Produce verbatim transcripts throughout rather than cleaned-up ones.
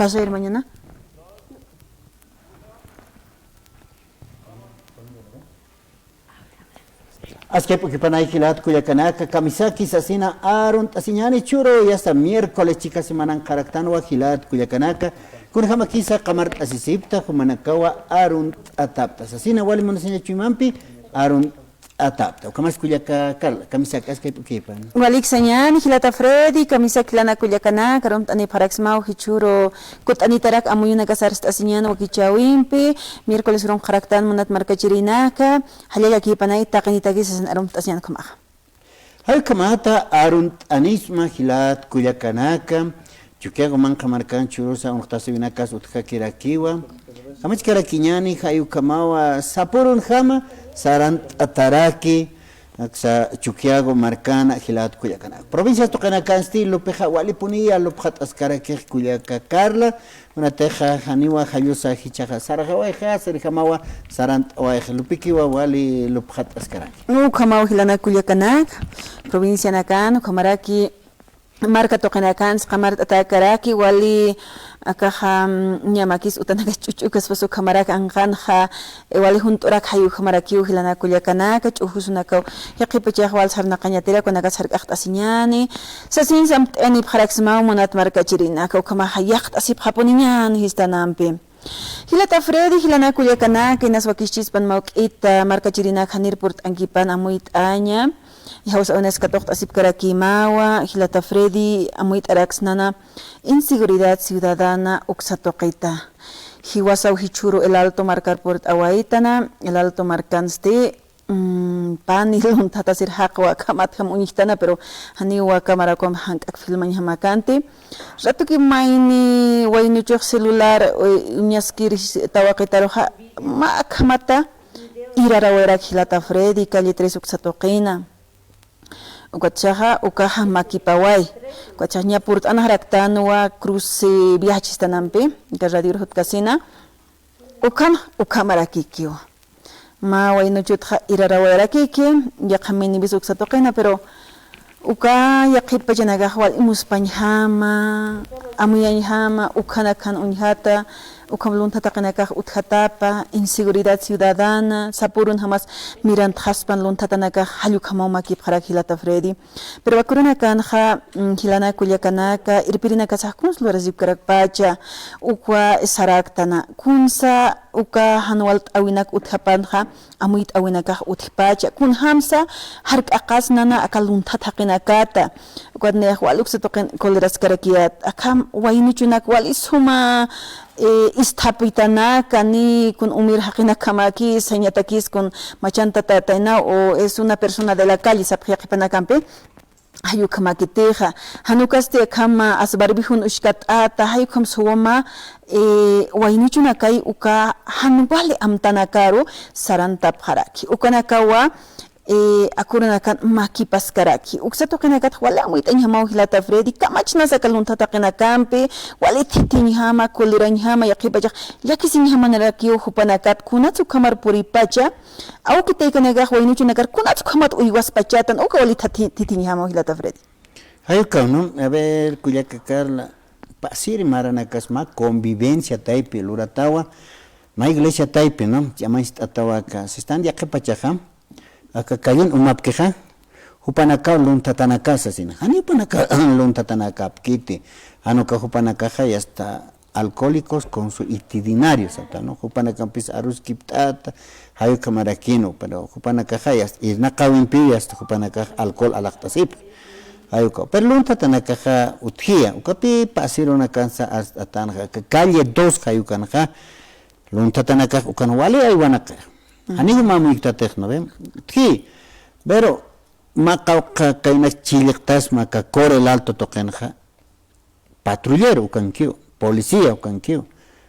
Pasó, hermana. Askay p'ukipanay jilat kullakanaka, kamisaki sasina arunt'asiñäni churu, yasta miércoles chika semanan qaraktanwa jilat kullakanaka, kunjamakisa qamart'asisipta, jumanakawa arunt'atapta sasina, wali munasiña chuymampi arunt'atapta. Ukhamas kullaka Carla, kamisaki askay p'ukipan. Walik sañäni jilata Freddy, kamisaki jilanaka kullakanaka, arunt'anipxaraksmaw jichhüru kutt'anitarak amuyunakas arst'asiñäni wakichäwimpi, miércoles urunqaraktan munat markachirinaka, jallalla kipanay taqinitakis sasin arunt'asiñäni ukhamaxa. Jay ukhamata arunt'anisma jilat kullakanaka, Chukiyawu manqha markan churusa unxtasiwinakas utjakirakiwa. Kamachkarakiñäni, jay ukhamawa sapürunjama sarant'ataraki, aksa Chukiyawu markana jilat kullakanaka. Provincias tuqinakansti lupixa walipuniya lupxat'askarakix kullaka Carla, kunatixa janiwa jallusa jichhaxa sarxawayxa, sirjamawa sarant'awayxa, lupikiwa wali lupxat'askaraki. Ukhamaw jilanaka kullakanaka, provincianakan, ukhamaraki marka tuqinakansa qamart'atakaraki, wali akaxa, mm, ñamakis utanakas ch'uch'ukaspas ukhamaraki anqanxa, eh, wali junt'urak jay ukhamarakiw jilanaka kullakanaka, ch'ujusunakaw yaqhipachax wal sarnaqañatirak, ukanak sark'aqt'asiñäni, sasin samt'anipxaraksmaw munat markachirinaka, ukhamaxa yaqt'asipxapuniñäni jistanampi. Jilata Freddy, jilanaka kullakanaka, inas wakischispan mawk'ita markachirinak janir purt'ankipan amuyt'aña, jawsawinasa katuqt'asipkarakimawa, jilata Freddy, amuyt'araksnana inseguridad ciudadana uksa tuqita. Jiwasaw jichhüru El Alto markar purt'awaytana, El Alto markansti, mm, pani lunthatasir jaqwa akhamatjam uñjtana, pero janiw akhamarakwa jank'ak filmañjamäkanti. Ratuki mayni waynuchux celular, eh, uñaskir tawaqitaruxa, mä akhamata irarawayarak jilata Freddy, calle tres uksa tuqina. Ukatsaxa, ukaxa makipaway. Ukatsaxa ña purt'anaxaraktanwa cruce viachistanampi, uka radio urjutkasina. Ukan, ukhamarakikiwa. Mä waynuchutxa irarawayarakiki, yaqha minibus uksa tuqina, pero uka yaqhip pachanakax wal imuspañjama, amuyañjama, ukhanakan uñjata, ukham luntha taqinakax utjatapa, inseguridad ciudadana, sapürunjamas mirantxaspan lunthatanakax, jall ukhamaw makipxarak jilata Freddy. Pero wakirunakanxa, mm, jilanaka kullakanaka, irpirinakasax kuns lurasipkarakpacha, uka saraktana, kunsa uka jan walt'äwinak utjapanxa, amuyt'äwinakax utjpacha, kunjamsa jark'aqasnana aka luntha thaqinakata, ukat nayax wal uksa tuqin coleraskarakiyät, akham waynuchunak wali suma, eh, isthapitanaka, ni kun umir jaqinakjamäkis, sañatakis kun machanta tataynaw, o es una persona de la calle, sapxi yaqhipanakampi, jay ukhamäkitixa. Jan ukasti akham as barbijun uskat'ata, jay ukham suwama, eh, waynuchunakay uka jan wali amtanakaru sarantapxaraki. Ukanakawa, eh, akürunakan makipaskaraki. Uksa tuqinakat wali amuyt'añjamaw jilata Freddy, kamachnasa aka luntha taqinakampi, wali thithiñjama, colerañjama, yaqhipachax llakisiñjamanarakiw jupanakat, kunats ukhamar puripacha, awki taykanakax waynuchunakar kunats ukhamat uywaspachatan, uka wali thati-, thithiñjamaw jilata Freddy. Jay ukaw, ¿no? A ver, kullaka Carla, pasir maranakas mä convivencia taypi luratawa, mä iglesia taypi, ¿no? Llamacht'atawa aka, sistan yaqhipachaxa, aka callen umapkixa, jupanakaw lunthatanakasa sina. Jani jupanakaw lunthatanakäpkiti, jan uka jupanakaxa ya está alcohólicos consuetudinarios, ¿no? Jupanakampis aruskipt'ata, jay ukhamarakinu, pero jupanakaxa ya está irnaqäwimpiw ya está jupanakax alcohol alaqt'asipxi. Jay uka. Pero lunthatanakaxa utjiya, ukapi pasirunakansa arst'atanxa, aka calle dos jay ukanxa, lunthatanakax ukan wali aywanaqir. Janiw mä amuykt'atix, ¿no ve? Utji. Pero mä qawqha kaynak chilliqtasma aka Cor El Alto tuqinxa, patrullero ukankiw, policía ukankiw.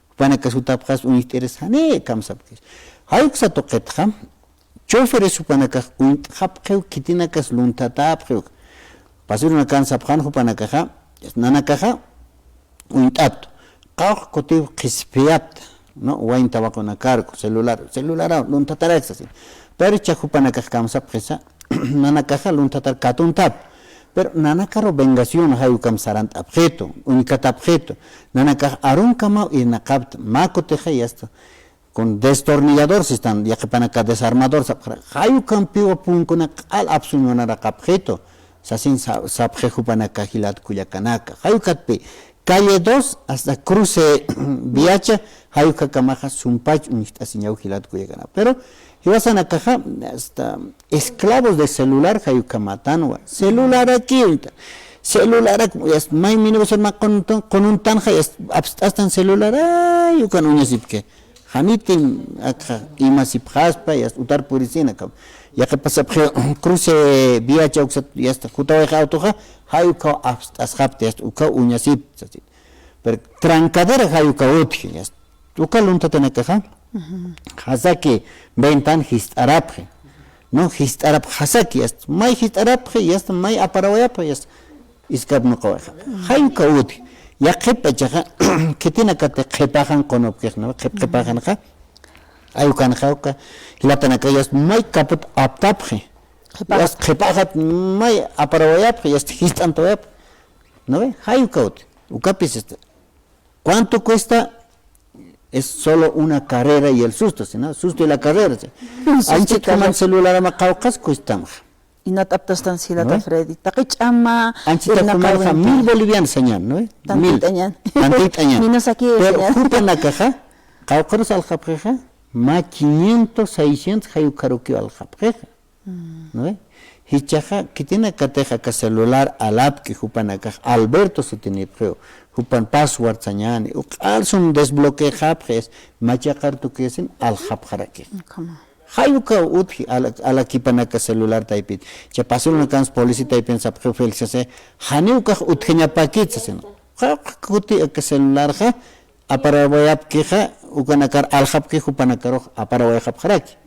Jupanakas jutapxas uñjt'iris jani kamsapkis. Jay uksa tuqitxa, choferes jupanakax uñt'xapxiw, khitinakas lunthatäpxiw. Pasirunakan sapxan jupanakaxa, nanakaxa, uñt'aptu. Qawqha kutiw qhispiyapta, ¿no? Wayn tawaqunakar, celular, celularaw, lunthataraksa, sí. Pero jichha jupanakax kamsapxisa, nanakaxa lunthatar katuntap. Pero nanakaru vengación jay ukam sarant'apxitu, uñkatapxitu. Nanakax arunkamaw irnaqapta, mä kutixa yasta. Con destornillador sistan, yaqhipanaka desarmador sapxara. Jay ukampiwa punkunak q'al apsuñunaraqapxitu. Sasin sa-, sapxi jupanaka jilat kullakanaka. Jay ukatpi, calle dos hasta cruce Viacha, jay ukakamaxa sumpach uñjt'asiñaw jilat kullakanaka. Pero, jiwasanakaxa, hasta esclavos de celular, jay ukamatanwa. Celularaki, uñta. Celularak, yas, may minibusar mä qununtan, qununtanxa, yas, apst'astan celular, ay, ukan uñasipki. Janitim akxa ima sipxaspa, yasta utar purisina, kam. Yaqhipa sapxi cruce Viacha uksat, yasta jutawayxa autoxa, jay ukaw apst'asxapta, yasta ukaw uñasipta, sasit. Pero trancadera jay ukaw utji, yasta. Uka lunthatanakaxa, jasaki ventan jist'arapxi. No, jist'arapxi, jasaki, yasta. May jist'arapxi, yasta, may aparawayapxi, yasta. Iskap nuqawaxa. Jay uka utji. Yaqhipachaxa, khitinakati qhipaxan qunupkixna, qhip qhipaxanxa. Jay ukanxa uka. Jilatanaka yas may kaput aptapxi. Qhipaxat. Yas qhipaxat may aparawayapxi, yas jist'antawayapxi. ¿No ve? Jay uka utji. Ukapis este. ¿Cuánto cuesta? Es solo una carrera y el susto, ¿sí, no? Susto y la carrera, ¿sí? Un susto y carrera. Anchit kuman celular ama qawqas cuestamxa. Inat aptastan silata, ¿no? Freddy. Taqi ch'ama, anchita irnaqawinti. Kumanxa mil bolivianos sañan, ¿no? Tantitañan. Mil. Tantitañan. Menos aquí, pero señor. Jupanakaxa, qawqarus aljapxixa, mä quinientos, seiscientos jay ukarukiw aljapxixa. ¿No ve? Jichhaxa, khitinakatix aka celular alapki jupanakax Alberto sutinipxiw, jupan password sañani, uq'al sum desbloqueapxi, machaqar tukuyasin aljapxaraki. Jay ukaw utji, ala-, alakipanaka celular taypit. Cha pasulunakans policía taypin sapxiw Felix sasi, janiw ukax utjañapakit sasin. Qawqha kuti aka celularxa, aparawayapkixa, ukanakar aljapki jupanakarux aparawayxapxaraki.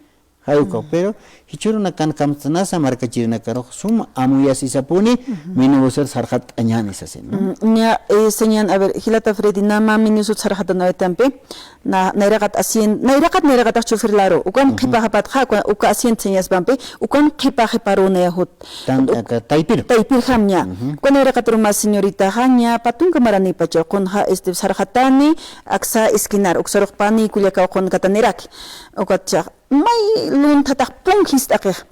Jay ukaw, pero jichhürunakan kamtsanasa markachirinakarux suma amuyasisapuni, minibusar sarxatt'añäni sasin, ¿no? Mm, ña, eh, sañan, a ver, jilata Freddy, nama minibusar sarxatanawaytampi, na, nayraqat asiento, nayraqat, nayraqatax chofer laru, ukan qhipaxapatxa, uka, uka asiento sañaspampi, ukan qhipaxiparu nayajut. Tan, aka, taypir. Taypirjam ña. Ukan nayraqataru mä señoritaxa, ña, patunka maranipacha, qunxa, este, sarxatani, aksa esquinar, uksarux pani kullakaw qunkataniraki. Ukatchax, may lunthatax punk jist'aqix.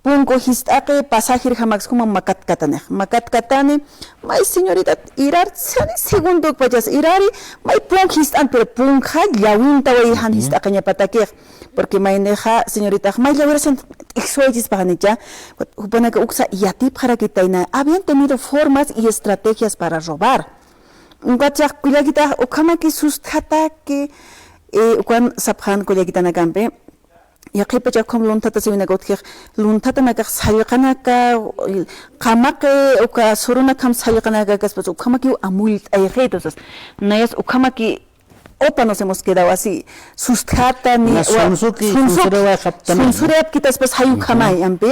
Punku jist'aqi, pasajerjamaks juma makatkatanix. Makatkatani, may señoritat irartsani, segundokpachas irari, may punk jist'an, pero punkxa llawintaway jan jist'aqiñapatakix. Porque maynixa, señoritax, may llawirasin t'ijsuwaychispaxanicha, jupanaka uksa yatipxarakitayna. Habían tenido formas y estrategias para robar. Ukatchax kullakitax, ukhamaki sustjataki, eh, ukan sapxan kullakitanakampi. Yaqhipachax ukham lunthata siwinaka utjix, lunthatanakax sallqanaka, qamaqi uka surunakjam sallqanaka kaspas, ukhamakiw amullt'ayxitu sas. Nayas ukhamaki opa nos hemos quedado así, sustjata ni, na wa-, sunsuki, sunsuk, sunsurewayxaptana. Sunsureyapkitaspas jay ukhamay ampi,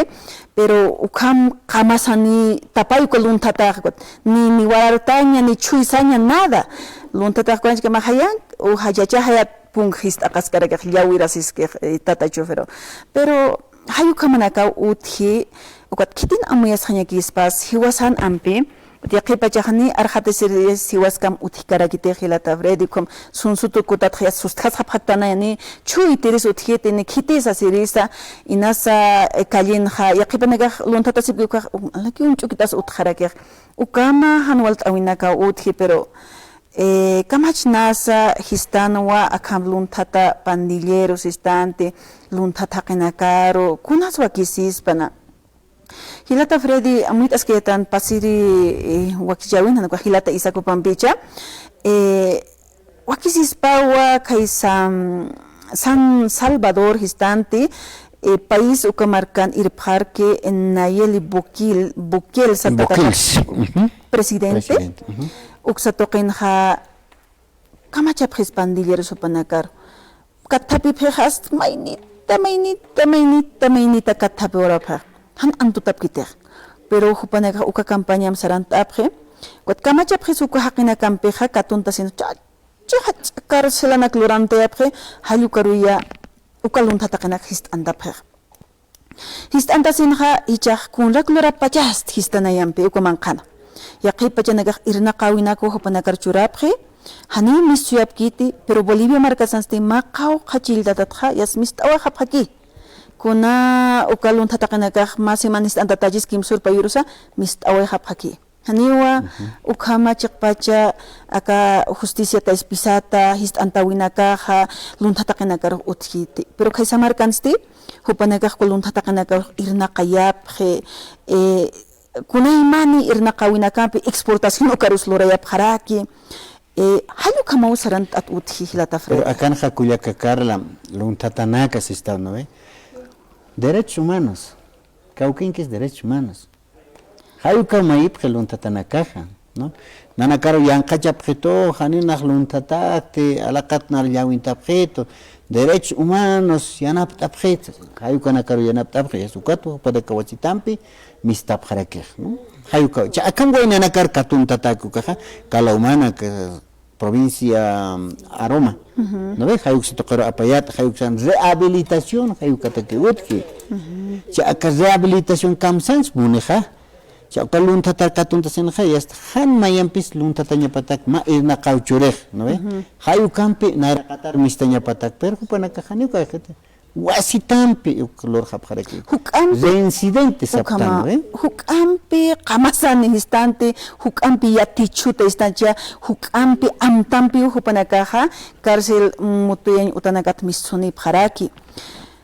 pero ukham qamasani tapay uka lunthatax, ni, ni warartaña, ni chhuysaña, nada. Lunthatax kuwanchkama jayan, o jachacha jayat punk jist'aqaskarakix llawirasiskix, eh, tata chofero. Pero jay ukhamanakaw utji, ukat khitin amuyasxañakispas, jiwasan ampi, yaqhipachaxni arxatasiri jiwaskam utjkarakitix jilata Freddy, ukham sunsutu kutatxa sustjasxapxattanayani, chhuytiris utjiti, ni khitisa sirisa, inasa, eh, callenxa, yaqhipanakax lunthatasipki ukax, um, alaki uñch'ukitas utjarakix. Ukhama jan walt'awinakaw utji, pero Eh, kamachnasa jistanwa akham lunthata pandilleros jistanti, lunthata jaqinakaru, kunas wakisispana. Jilata Freddy, amuyt'askaytan pasiri, eh, wakichäwin, jan uka jilata Isaac jupampicha. Eh, wakisispawa khaysa, mm, San Salvador jistanti, eh, país uka markan irpxarki, eh, Nayeli Bukil, Bukele sata, Bukele, ujú. Presidente. Presidente, ujú. Uksa tuqinxa kamachapxis pandilleros jupanakar. Kathapipxix hasta maynita, maynita, maynita, maynita kathapiwarapxix. Jan antutapkitix. Pero jupanakax uka campañam sarant'apxi. Ukat kamachapxis uka jaqinakampixa katuntasina cha-, chacha carcelanak lurantayapxi, jall ukaruya uka luntha taqinak jist'antapxix. Jist'antasinxa, jichhax kunrak lurapachasti jistanayampi uka manqhana. Yaqhip pachanakax irnaqäwinakwa jupanakar churapxi, janiw mistuyapkiti, pero Bolivia markasansti mä qawqha chilltatatxa, yas mist'awayxapxaki. Kuna uka luntha taqinakax mä semana jist'antatachis kimsürpayurusa, mist'awayxapxaki. Janiwa, ukhama chiqpacha aka justicia tayspisata, jist'antäwinakaxa, luntha taqinakarux utjiti. Pero khaysa markansti, jupanakax uka luntha taqinakarux irnaqayapxi, eh, kunaymani irnaqäwinakampi exportación ukarus lurayapxaraki, eh, jall ukhamaw sarant'at utji jilata Freddy. Pero akanxa kullaka Carla, lunthatanaka sistan, ¿no ve? Derechos humanos, kawkinkis derechos humanos. Jay ukaw mayipxi lunthatanakaxa, ¿no? Nanakaru yanqhachapxitu, janiw nax lunthatakti, alaqat nar llawintapxitu, derechos humanos yanapt'apxitu, jay ukanakaru yanapt'apxi, yas ukat jupanaka wasitampi mistapxarakix, ¿no? Jay ukaw, cha akham waynanakar katuntatak ukaxa, Calahumana, ka-, provincia Aroma, ¿no ve? Jay uksa tuqiru apayat, jay uksan rehabilitación, jay ukataki utji. Cha aka rehabilitación kamsans munixa, cha uka lunthatar katuntasinxa, yasta jan mayampis lunthatañapatak mä irnaqaw churix, ¿no ve? Jay ukampi nayraqatar mistañapatak, pero jupanakax janiw kayxiti. Wasitampi uk lurxapxaraki. Juk'ampi, reincidente ukhama, saptan, ¿eh? Juk'ampi qamasani jistanti, juk'ampi yatichhuta jistancha, juk'ampi amtampiw jupanakaxa cárcel mutuyañ utanakat mistunipxaraki.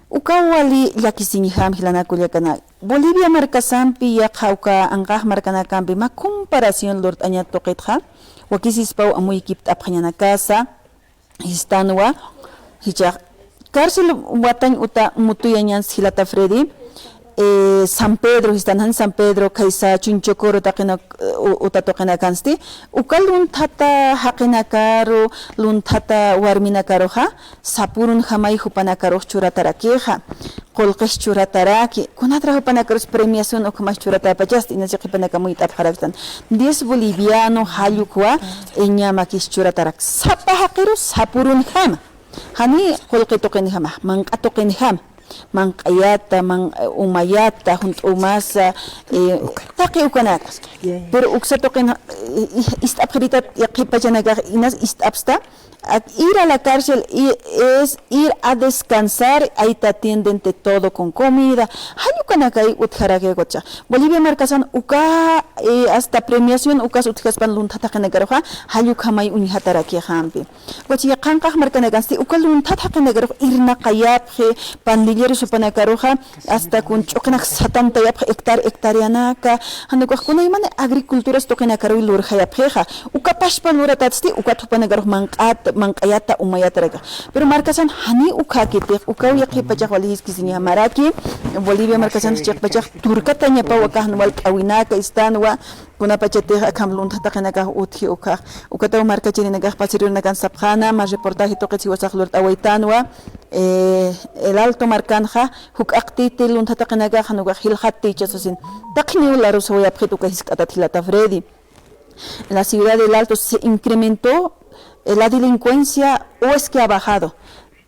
Ukaw wali llakisiñjam jilanaka kullakanaka. Bolivia markasampi yaqha uka anqax markanakampi mä comparación lurt'añat tuqitxa, wakisispaw amuykipt'apxañanakasa, jistanwa, jichhax cárcel watañ uta mutuyañans jilata Freddy, eh, San Pedro, jistan jan San Pedro, khaysa Chunchocoro taqina, eh, u-, uta tuqinakansti, uka lunthata jaqinakaru, lunthata warminakaruxa, sapürunjamay jupanakarux churatarakixa. Qullqis churataraki, kunatrak jupanakarus premiación ukhamas churatäpachasti, inas chiqpanaka muyt'apxarakstan. Diez boliviano jall ukwa, iñamakis churatarak. Sapa jaqirus sapürunjama. Jani qullqi tuqinjama, manq'a tuqinjama. Manq'ayata, man-, umayata, junt'u umasa, eh, taqi ukanaka. Pero uksa tuqin, eh, ist'apxiritat yaqhip pachanakax inas ist'apxsta, Ak-, ir a la cárcel i-, es ir a descansar, ahí te atienden de todo con comida. Jall ukanakay utjarakï ukaxa. Bolivia markasan uka, eh, hasta premiación ukas utjaspan lunthat jaqinakaruxa, jall ukhamay uñjatarakïxampi. Ukachi qanqax markanakansti uka lunthat jaqinakarux irnaqayapxi, pandilleros jupanakaruxa, hasta kun ch'uqinak satantayapxi hectár-, hectáreanaka, jan ukax kunaymani agriculturas tuqinakaruw lurjayapxixa. Uka pachpa luratatsti, ukat jupanakarux manq'at-, manq'ayata, umayatarakix. Pero markasan janiw ukxakitix, ukaw yaqhip pachax wali jiskisiñjamaraki, Bolivia markasan chiqpachax turkatañapaw aka jan walt'äwinaka istanwa, kunapachatix akham lunthat jaqinakax utji ukhax. Ukataw markachirinakax pasirïrunakan sapxäna, mä reportaje tuqit jiwasax lurt'awaytanwa, eh, El Alto markanxa, juk'aqtiti lunthat jaqinakax, jan ukax jilxatti jichha sasin. Taqiniw larusawayapxit uka jiskt'atat jilata Freddy. En la ciudad de El Alto se incrementó, eh, la delincuencia o es que ha bajado.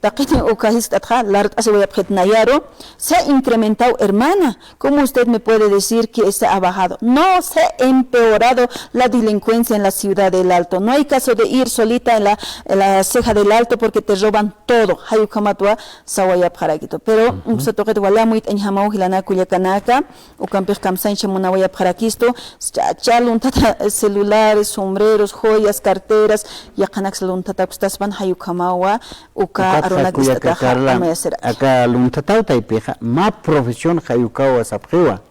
Taqini uka jiskt'atxa, lart'asiwayapxit nayaru, se ha incrementado, hermana. ¿Cómo usted me puede decir que se ha bajado? No, se ha empeorado la delincuencia en la ciudad de El Alto. No hay caso de ir solita en la, en la ceja del Alto porque te roban todo. Jay ukhamatwa sawayapxarakitu. Pero, ujú, uksa tuqit wali amuyt'añjamaw jilanaka kullakanaka, ukampix kamsañcha munawayapxarakistu, cha, cha lunthata celulares, sombreros, joyas, carteras, yaqhanaksa lunthata ukstaspan jay ukhamawa, uka arunakist'ataxa amayasiraki. Aka lunthataw taypixa, mä profesión jay ukawa sapxiwa.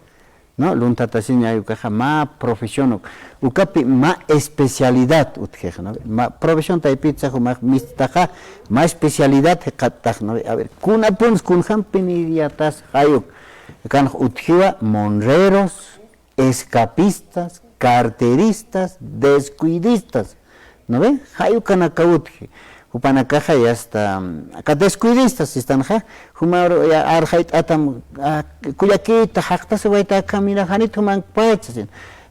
¿No? Lunthatasiña jay ukaxa, mä profesión uk-, ukapi mä especialidad utjix, ¿no? Mä profesión taypitsa jumax mistaxa, mä especialidad jikxattax, ¿no? A ver, kunapuns kunjampiniyatas jay uk. Akanx utjiwa monreros, escapistas, carteristas, descuidistas. ¿No ve? Jay ukanaka utji. Jupanakaxa ya está, mm, aka descuidistas sistanxa, jumaru ya arxayt'atam, ah, kullakita, jaqtasiwayta aka, mira, janit jumankpach, sin.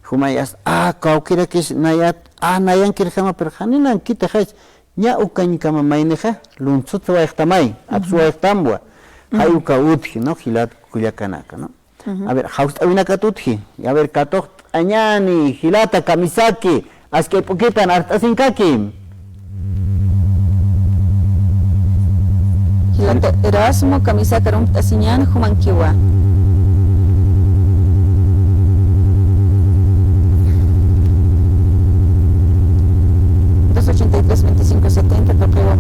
Juma ya está, ah, kawkirakis nayat, ah, nayankirjama, pero janinankita jach, ña ukañkama maynixa, luntsutwayxtamay, ujú, apsuwayxtamwa. Jay uka utji, ¿no? Jilat kullakanaka, ¿no? A ver, jawst'awinakat utji. A ver, katuqt'añäni, jilata, kamisaki, askip'ukipan arst'asinkaki. Jilata Erasmo, kamisaki arumt'asiñäni, jumankiwa. Dos ochenta y tres, veinticinco setenta, tuqiwa.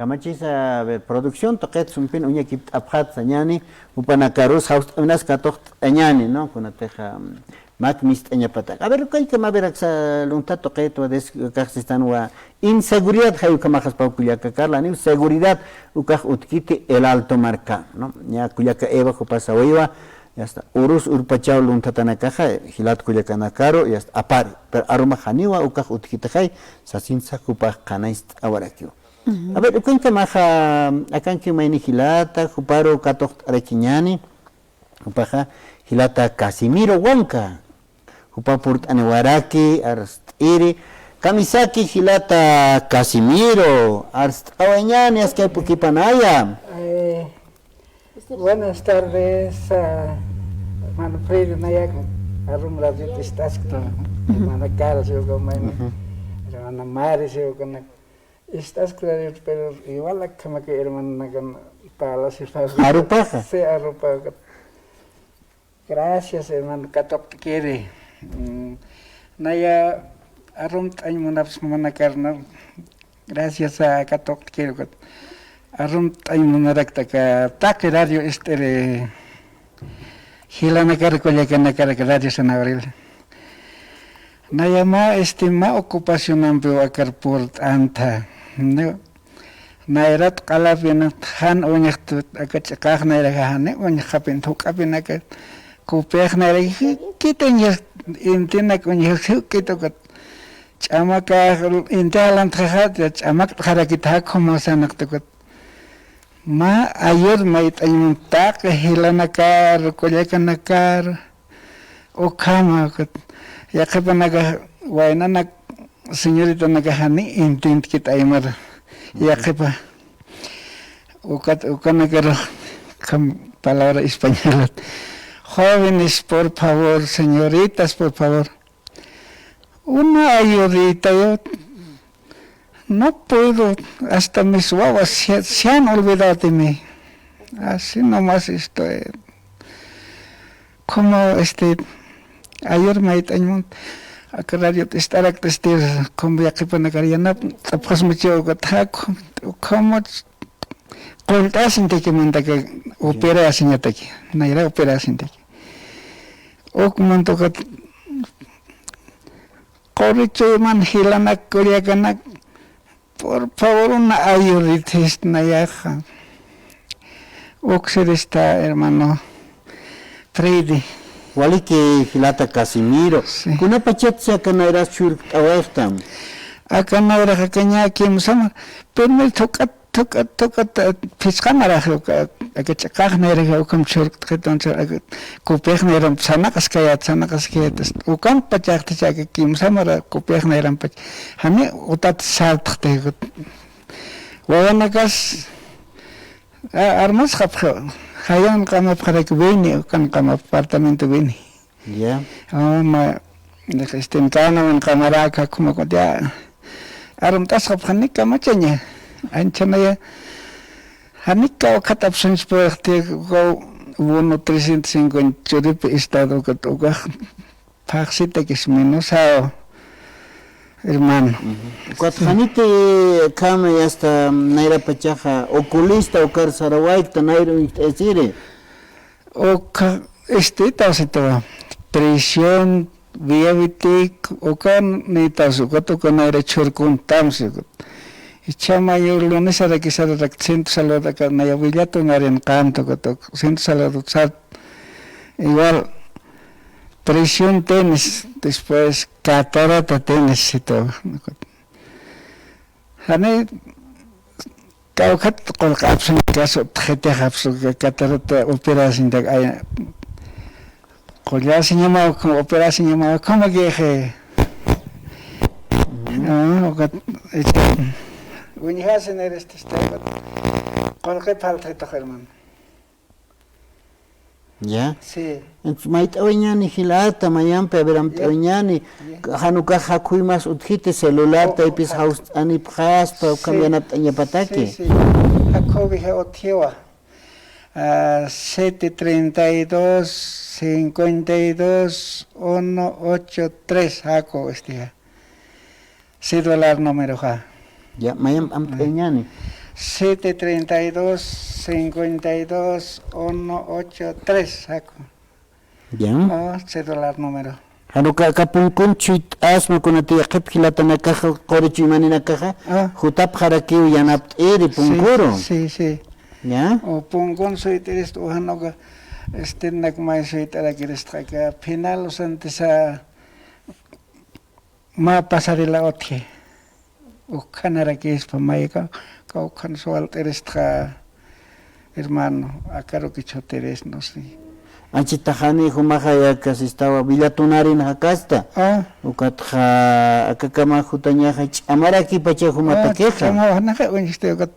Kamachisa, a ver, producción, tuqit sumpin uñakipt'apxat sañäni, jupanakarus jawst'awinas katuqt'añäni, ¿no? Kunatixa, mm, mak mist'añapatak. A ver, ukaykama, a ver, aksa luntha tuqit wa des-, ukax sistanwa inseguridad, jay ukhamaxaspaw kullaka Carla, janiw seguridad ukax utjkiti El Alto marka, ¿no? Ya kullaka Eva jupasawiwa, ya está, urus urpachaw lunthatanakaxa, jilat kullakanakaru, ya está, apari. Pero arumax janiwa ukax utjkitixay, sasinsa jupax qhanañcht'awarakiw. A ver, ukankamaxa, akankiw mayni jilata, juparu katuqt'arakiñäni, jupaxa jilata Casimiro Huanca, jupa purt'aniwaraki, arst'iri, kamisaki jilata Casimiro, arst'awayañäni, askaypukipanaya. Eh, buenas tardes, ah, hermano Freddy, nayak, arum radio t'ist'askta, hermana Carla, siw uka mayni, hermana Mari, siw ukanak. Ist'askta, pero igual akhamaki hermanakan parlasipxi. Arupaxa. Sí, arupaxa. Gracias, hermano, katuqt'kiri. Mm, naya arumt'añ munapxi, hermana Carla. Gracias a katuqt'kiri. Arumt'añ munarakta aka taqi radio ist'iri. Jilanakar kullakanakar Radio San Gabriel. Naya mä, este, mä ocupacionampiw akar purt'anta, ¿no? Nayrat q'alapin jan uñxt aka ch'iqax nayraxa jani uñxapin thuk'apin aka kupix nayra jikit uñx intinak uñx jikit ukat ch'amakax inti jalantxaxat ch'amakt'xarakit jakhumaw sanaqta ukat. Mä ayud mayt'añ munt taqi jilanakar, kullakanakar, ukhama, ukat, yaqhipanakax waynanak, señoritanakax jani intintkit aymar, yaqhipa. Ukat, ukanakarux, ukham palabra españolat. Jóvenes, por favor, señoritas, por favor. Una ayudita, yo no puedo, hasta mis guaguas se, se han olvidado de mí. Así nomás estoy. Como, este, ayer mayt'añ munt, aka radio t'ist'arakta, este, como yaqhipanakar yanapt'apxasmachiw ukat, como qullt'asintaki mantaka operasintaki, nayra operasintaki. Uk munt ukat Qurichuyman jilanak kullakanak, por favor, una ayudita, nayaxa. Uksirista, hermano Freddy. Waliki jilata Casimiro. Sí. Kunapachatsa aka nayras churkt'awayxtam? Aka nayraxa kaña kimsamar. Primero thuk'at Thuk'at, thuk'at, eh, phisqamarax, uka, aka ch'iqax nayraxa ukham churkt'xit, entonces, aka kupix nayramp sanaqaskayät, sanaqaskayät, ukan pachaxtach aka kimsamara kupix nayrampach. Jani utat sartxti, wawanakas, a, armasxapxi, jayan qamapxaraki Beni, ukan qamap apartamento Beni. Ya. Ah, ma, este, kana wan qamaraka, como que ya, arumt'asxapxi, jani kamachaña, anchanaya, jani kawkhatapxsanchpurxti, uka bono trescientos cincuenta churipi estado, uka, uka, phaxsitakis minusao, hermano. Ujú. Ukat janiti kama, ya está, nayrapachaxa, oculista, ukar sarawaykta, nayra uñjt'asiri. Uka, este, tawsitawa, presión, diabético, uka nïtawsi, ukat uka nayra chhurkuntamsi, ukat. Ichhamayu lunesaraki sararak centro salud, aka naya Villatu narinqamta, ukat, uka centro salud sat. Igual, presión tienes, después catarata tienes, sitawa, ukat. Jani, Awkat qullqi apsuñakas utjitix apsu catarata operasiñtak ay. Qullasiñamaw, operasiñamaw, ¿cómo que dije? Ah, ukat, este, uñjasin eres testigo. Qullqi faltitux, hermano. Ya. Sí. Entonces, mayt'awiñani jilata, mayampi, a ver, amt'awiñani. Ya. Jan ukax jakhuymas utjiti celular, oh, taypis ukat. Jawst'anipxaspa, ukham yanapt'añapataki. Sí, sí. Jakhüwi ja utjiwa. Ah, siete treinta y dos, cincuenta y dos, uno ocho tres, jaku, este, ja. Celular número, ja. Ya, mayamp amt'awiñani. Siete treinta y dos, cincuenta y dos, uno ocho tres, jaku. Ya. Ah, celular número. Jan uka aka punkun chuyt'asma kunati yaqhip jilatanakaxa, quri chuymaninakaxa, ah, jutapxarakiw yanapt'iri punkuru. Sí, sí, sí. Ya. O punkun suyt'irist ujan uka, este, nak may suyt'arakirist aka final usantisa mä pasarila utji. Ukhanarakispa mayka, kawkhan suwalt'iristxa, hermano, akaruki chutiris, no sé. Anchitaxani jumaxa yaka sistawa Villa Tunarin jakasta. Ah. Ukatxa akakama jutañaxa ch'amarakipacha jumatakixa. Ah, ch'amawa janaxa uñjasti ukat.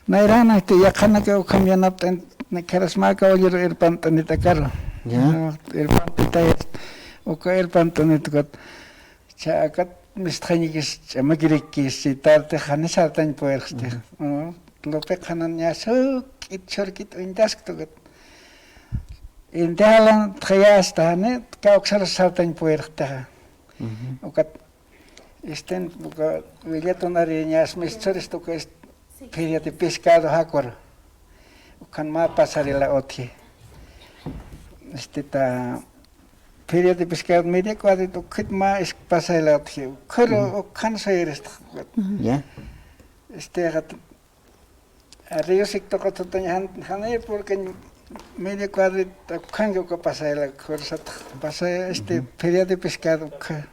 Nayrana este yaqhanaka ukham yanapt'an, kharasmaka ulliru irpant'anit akaru. Ya. No, irpant'itayas, uka irpant'anit ukat. Cha akat mistxañikis ch'amakirikis, si tarde jani sartañ puerxti. Ujú. Mm, Lupe qhanan ña suk'it churkit uñtasktu kat. Inti jalan txayasta jani kawksar sartañ puerxtixa. Ujú. Ukat, este, uka Villa Tunari ñas mistxurist uka est-, feria de pescado jakur. Ukan mä pasarila utji. Este, ta, Feria de pescado, media cuadrita, ukhit mä isk pasayla utji, ukhuru, ujú, ukhan sayirist. Ya. Este, gat-, a Río Sicto qatutañ jan, jani, porque media cuadrita, ukhanki uka pasayla, ukhur sat, pasay, este, ujú, feria de pescado, ukha,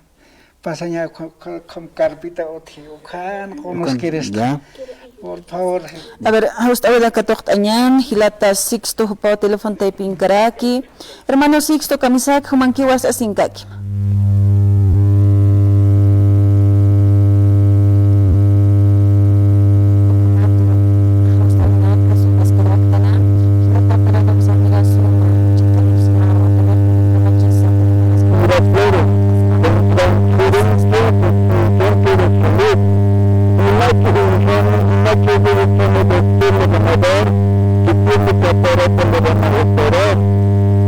pasaña, ukha, ukha, ukham carpita utji, ukhan, ukan, conoskirist. Ya. Por favor. A ver, jawst'äwida katuqt'añän, jilata Sixto jupaw teléfono taypinkaraki. Hermano Sixto, kamisaki, jumankiw arst'asinkakima.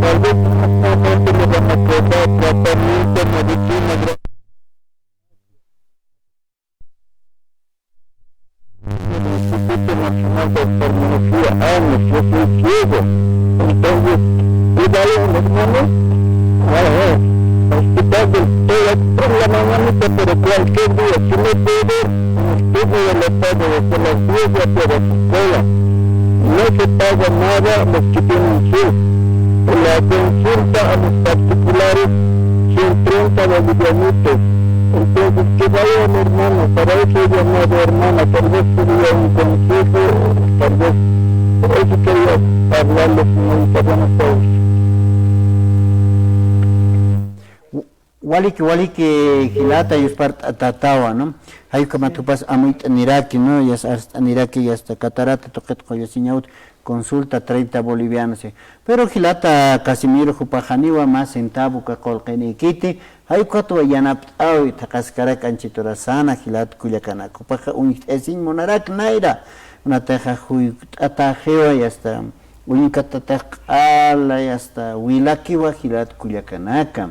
Tal vez en este momento le van a cobrar tratamiento, medicina, gra- Instituto Nacional de Oftalmología, años, yo soy ciego. Entonces, ¿qué vale, hermano? Ah, ah, hospital del, estoy aquí por la mañanita, pero cualquier día, si no puedo, en el turno de la tarde, desde las diez ya te vas a escuela. No se paga nada los que tienen sus. La consulta a los particulares son treinta bolivianitos. Entonces, que vaya el hermano, para eso he llamado, hermana, tal vez sería un consejo, tal vez eso quería hablarle, señorita, buenas tardes. Waliki, waliki, jilata, yuspart'atawa, ¿no? Jayukamat jupas amuyt'aniraki, ¿no? Yasta arst'aniraki, yasta catarata tuqit qullasiñawt consulta treinta bolivianos. Pero jilata Casimiro, jupax janiwa mä centavo uka qullqinïkiti, jayukatwa yanapt'awi, thaqhaskarak anchit urasana, jilat kullakanaka. Jupaxa uñjt'ayasiñ munarak nayra, kunatixa juyk'ataxiwa, yasta uñkatatax q'ala, yasta wilakiwa, jilat kullakanaka.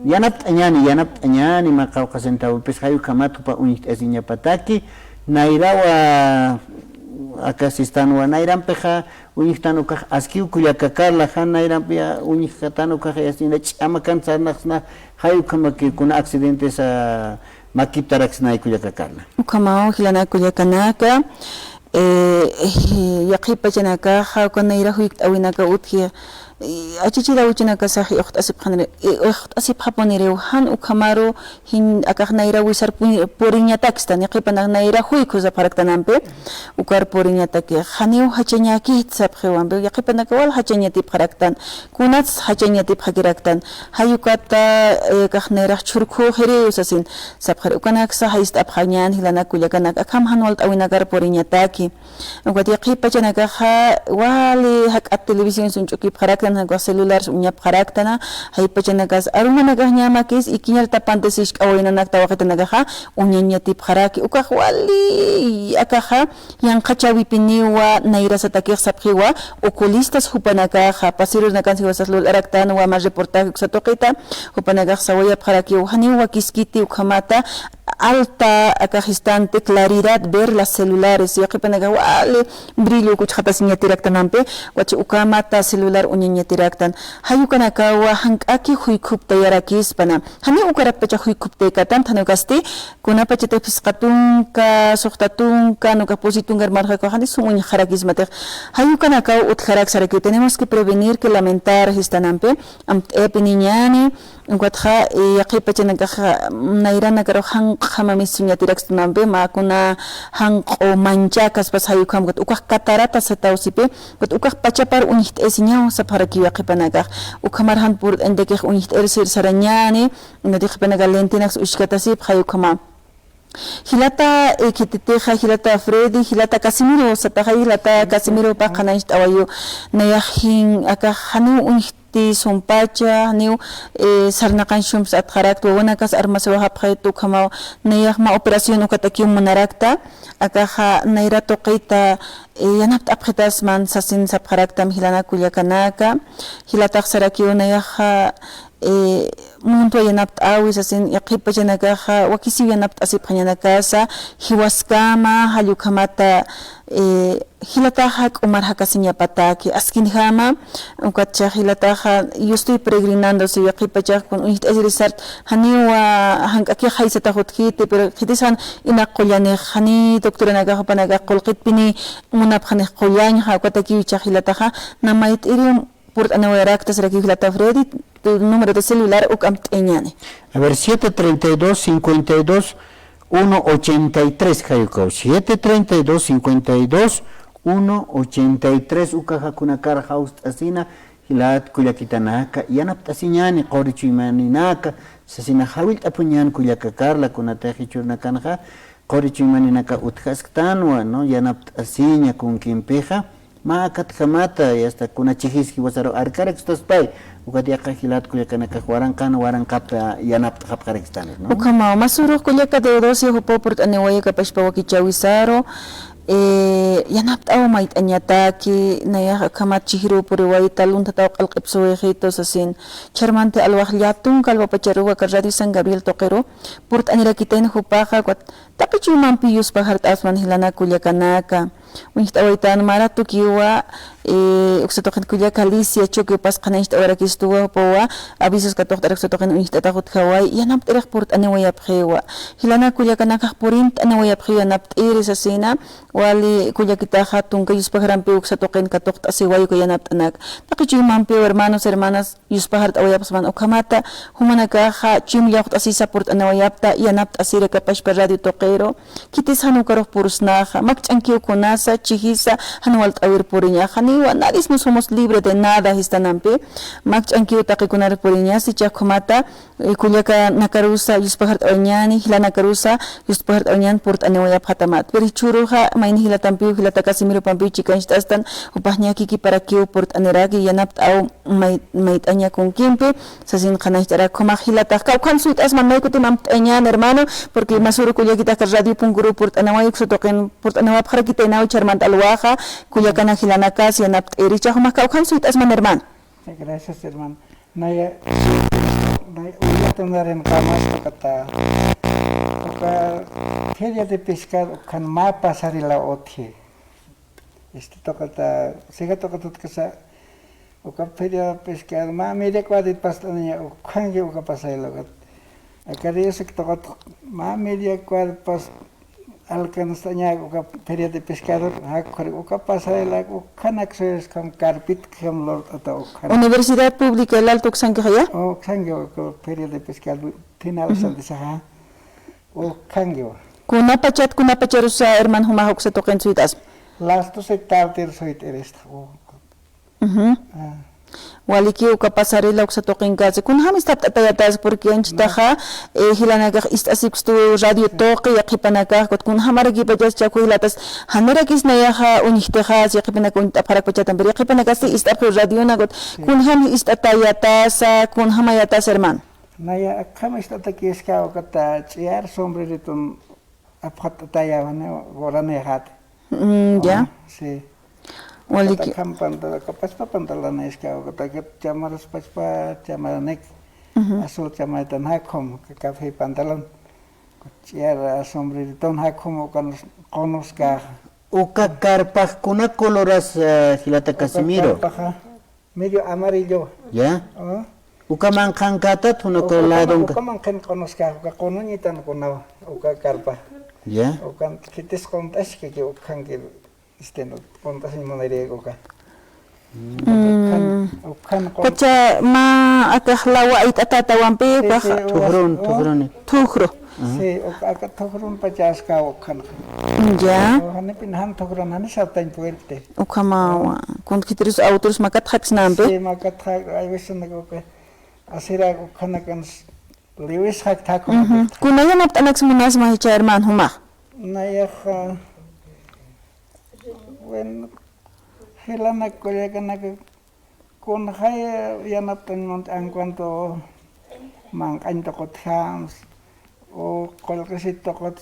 Yanapt'añäni, yanapt'añäni, mä qawqha centavopis jayukhamat jupa uñjt'ayasiñapataki, nayrawa, aka sistanwa, nayrampixa uñjtan ukax askiw kullaka Carla, jan nayrampi uñjktan ukax yasta ch'amakan sarnaqsna, jayukhamaki kuna accidentesa makiptaraksnay kullaka Carla. Ukhamaw jilanaka kullakanaka, eh, eh, yaqhip pachanakaxa, uka nayra juyk't'awinaka utji, Achichiraw uchanakasax uxt'asipxaniri, uxt'asipxapuniriw, jan ukhamaru jin akax nayra wisar puriñatakistan, yaqhipanak nayra juyku sapxaraktanampi, ukar puriñatakix, janiw jachañäkit sapxiwampi, yaqhipanaka wal jachañatipxaraktan, kunats jachañatipxakiraktan, jay ukata, akax nayrax chhurkhüxiriw sasin sapxir, ukanaksa jay ist'apxañän jilanak kullakanak, akham jan walt'äwinakar puriñataki. Ukat yaqhip pachanakaxa wali jak'at televisión suñch'ukipxaraktan, jan ukax celulares uñapxaraktana, jay pachanakas arumanakax ñamakis ikiñar tapantis jisk'a waynanak tawaqitanakaxa uñañatipxaraki. Ukax wali akaxa yanqhachäwipiniwa nayrasatakix sapxiwa, oculistas jupanakaxa, pasirurnakan jiwasas lul'araktanwa mä reportaje uksa tuqita, jupanakax sawayapxarakiw, janiw wakiskiti ukhamata, alta akax instante claridad ver las celulares, yaqhipanakax wali brillo kuchxatasiñatiraktanampi, ukat ukhamata celular uñañatiraktan. Jay ukanakawa jank'aki juykhuptayarakispana. Janiw ukarappacha juykhuptaykatam, jan ukasti, kunapachatix phisqa tunka, suxta tunka, nukax pusi tunkar marxakuxa, jani sum uñxarakismatix. Jay ukanakaw utjarak saraki, tenemos que prevenir que lamentar, jistanampi, amt'ayapiniñäni, ukatxa, yaqhip pachanakaxa, nayranakaru janq'jamamisuñatirakstunampi, mä kuna janq'u manchäkaspas jay ukham, ukat ukax catarata sataw sipi, ukat ukax pachapar uñjt'ayasiñaw sapxarakiw yaqhipanakax, ukhamar jan purt'añatakix uñjt'ayir sir sarañäni, ukat yaqhipanakax lentenaks uskhatasipxi jay ukhama. Jilata, khititixa, jilata Freddy, jilata Casimiro, sataxay jilata Casimiro, pä qhanañcht'awayu, nayax jin, akax janiw uñjti sumpacha, janiw, sarnaqañ sumps atxarakt, wawanakas armasiwayapxit ukhamaw, nayax mä operación ukatakiw munarakta, akaxa nayra tuqita, yanapt'apxitasman sasin sapxaraktam jilanak kullakanaka, jilatax sarakiw nayaxa, muntwa yanapt'awi sasin, yaqhip pachanakaxa wakisiw yanapt'asipxañanakasa, jiwaskama, jall ukhamata, jilataxa k'umar jakasiñapataki, askinjama, ukatcha jilataxa, yo estoy peregrinando, si yaqhip pachax kun uñjt'ayir sart, janiwa jank'akix jaysatax utjiti, pero khitis jan inak qullanix, jani doctoranakax jupanakax qullqitpini munapxanix qullañxa, ukatakiw jichhax jilataxa, na mayt'iri purt'aniwayarakta, sarakiw jilata Freddy, tu número de celular uk amt'añäni. A ver, siete treinta y dos, cincuenta y dos, uno ochenta y tres, jay ukaw, siete treinta y dos, cincuenta y dos, uno ochenta y tres, ukaxa kunakar jawst'asina, jilat kullakitanaka, yanapt'asiñäni, quri chuymaninaka, sasina jawillt'apuñän kullaka Carla, kunatix jichhürnakanxa, quri chuymaninaka utjasktanwa, ¿no? Yanapt'asiña kunkimpixa, mä akatjamata, y hasta kuna chijis jiwasaru arkarakstaspay, ukat yaqha jilat kullakanakax waranqan, waranqap yanapt'xapxarakstani, ¿no? Ukhamaw, masürux kullaka Teodosia jupaw purt'aniwayakapaspa wakichäwisaru, yanapt'aw mayt'añataki, nayax akhamat chijiruw puriwayta, lunthataw q'alq'ipsuwayxitu sasin, chharmanti alwax llätunka alwapacharuw aka Radio San Gabriel tuqiru, purt'anirakitayna jupaxa, ukat taqi chuymampi yuspajart'asman jilanak kullakanaka. Uñjt'awaytan mä ratukiwa, uksa tuqin kullaka Alicia Choque upas qhanañcht'awarakistuwa, jupawa avisos katuqt'arak uksa tuqin uñjt'atax utjaway, yanapt'irix purt'aniwayapxiwa. Jilanak kullakanakax purint'aniwayapxiwa yanapt'iri sasina, wali kullakitaxa tunka yuspajarampiw uksa tuqin katuqt'asiway uka yanapt'anak. Taqi chuymampiw hermanos, hermanas, yuspajart'awayapxsman ukhamata, jumanakaxa chuyma llawqt'asisa purt'aniwayapta, yanapt'asirakapaspa radio tuqiru, khitis jan ukarux purusnaxa, makch'ankiw kunasa, chijisa, jan walt'äwir puriñaxa, janiwa, nadie no somos libre de nada, jistanampi, makch'ankiw taqikunar puriñasa, jichhax ukhamata, kullakanakarusa, yuspajart'awañäni, jilanakarusa, yuspajart'awañän purt'aniwayapxatamat. Pero jichhüruxa, mayni jilatampiw, jilata Casimiropampiw chikañcht'astan, jupax ñakikiparakiw purt'aniraki, yanapt'aw, may-, mayt'aña kunkimpi, sasin qhanañcht'arak jumax jilatax, kawkhan suyt'asman, maykutim amt'añän, hermano, porque masürux kullakitax radio punkuruw purt'aniway, uksa tuqin purt'aniwapxarakitaynaw chharmant alwaxa, kullakanak jilanakas, yanapt'iri, jichhax jumax kawkhan suyt'asman, hermano. Gracias, hermano. Naya, naya, ullatunarin qamas, ukata, uka feria de pescado, ukhan mä pasarila utji. Este, tuqita, siga tuqita utkasa, uka feria pescado, mä media cuadrita past'aniña, ukhanki uka pasayla, ukat. Aka río sik tuqit, mä media cuadrita pas, alcanzañak uka feria de pescado, jakxar uka pasarela, ukhanak suyas kam carpit kam lort'ata ukhan. Universidad Pública El Alto uksankixaya? Uksanki uka feria de pescado, final santisaxa, ukhankiwa. Kunapachat, kunapacharusa, hermano, jumax uksa tuqin suyt'asma? Las doce tarde suyt'irista. Ujú. Ah. Waliki uka pasarela uksa tuqinkasi. Kunjam ist'apt'atayatas, porque anchitaxa, eh, jilanakax ist'asipkstu radio tuqi, yaqhipanakax, kut kunjamarakipachas chakhu jilatas, janirakis nayaxa uñjtixas, yaqhipanaka uñt'apxarakpachatan, pero yaqhipanakasti ist'apxi radionakut, sí, kunjam ist'atayatasa, kunjamayatasa, hermano. Naya, akham ist'atakiska ukata ch'iyar sombreriton apxat'atayawani, goranixati. Mm, ya. Ah, sí. Waliki. Ukata akham pantalon, kapachpa pantalon iska, ukata chamarus pachpa chamaranik. Ujú. Azul chamarita, jakhum, café pantalon. Ch'iyar sombreriton, jakhum, ukan qunuska. Uka carpax kuna coloras, eh, jilata Casimiro? Uka carpaxa medio amarillo. Ya. Ah. Uka manqhankatat, juna uka ladonka. Uka manqhan qunuska, uka qunuñitan kunawa, uka carpa. Ya. Ukan khitis qunt'askaki, ukhanki, este, no, qunt'asiñ muniri uka. Mm. Ukhan, ukhan qun- Pacha mä akax lawa ayt'atätawampi, sí, ukax. Sí, uka, thukhrun, uh, thukhruni. Thukru. Ajá. Sí, uka, aka thukhrun pachaska ukhan. Ya. O, janipin jan thukhrun, jani sartañ puerta. Ukhamawa. Kunt khitirus autores makatxaksnampi. Sí, makatxak, hay veces uka asira ukhanakan liwis jakthaku. Ujú. Kuna yanapt'anaks munasma jichha, hermano, jumax? Nayaxa, bueno, jilanak kullakanaka kunjay yanapt'añ munt en cuanto manq'añ tuqutjams, o qullqisit tuqut,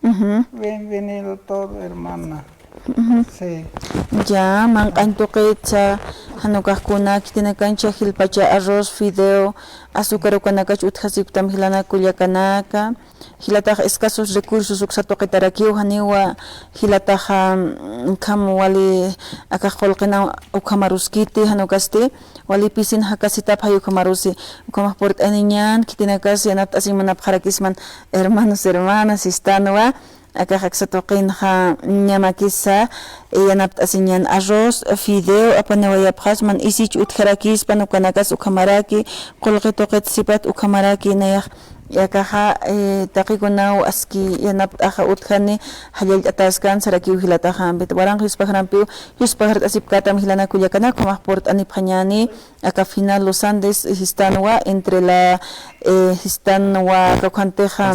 ujú, bienvenido todo, hermana. Ujú. Sí. Ya, manq'añ tuqitsa, jan ukax kuna, khitinakancha jilpacha arroz, fideo, azúcar ukanakach utjasipktam jilanak kullakanaka. Jilatax escasos recursos uksa tuqitarakiw, janiwa jilataxa, mm, kham wali akax qullqinaw ukhamaruskiti, jan ukasti wali pisin jakasitap jay ukhamarusi, ukhamax purt'aniñan, khitinakas yanapt'asiñ munapxarakisman, hermanos, hermanas, sistanwa, akax aksa tuqinxa ñamakisa, eh, yanapt'asiñan arroz, fideo, apaniwayapxasman, isich utjarakispan, ukanakas ukhamaraki, qullqi tuqit sipat ukhamaraki, nayax, akaxa, eh, taqikunaw aski yanapt'axa utjani, jallallt'atäskan sarakiw jilataxampit. Waranqa yuspajarampiw, yuspajart'asipkätam jilanak kullakanak, ukhamax purt'anipxañäni, aka Final Los Andes, eh, sistanwa, entre la, eh, sistanwa, kawkhantixa,